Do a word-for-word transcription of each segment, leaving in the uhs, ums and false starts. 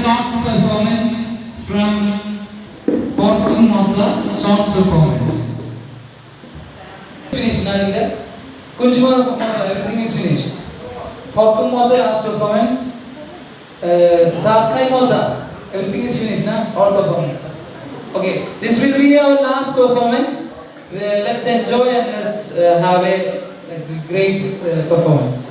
Short performance from Potung Motha, short performance. Finish, na, leader? Kunjuma Motha, everything is finished. Potung Motha, last performance. Uh, Thakai Motha, everything is finished, na? All performance. Okay, this will be our last performance. Uh, let's enjoy and let's, uh, have a, a great, uh, performance.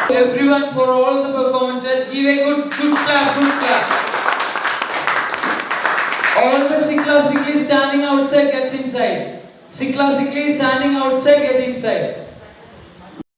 Everyone, for all the performances, give a good, good clap, good clap. All the Sikla Sikli standing outside, get inside. Sikla Sikli standing outside, get inside.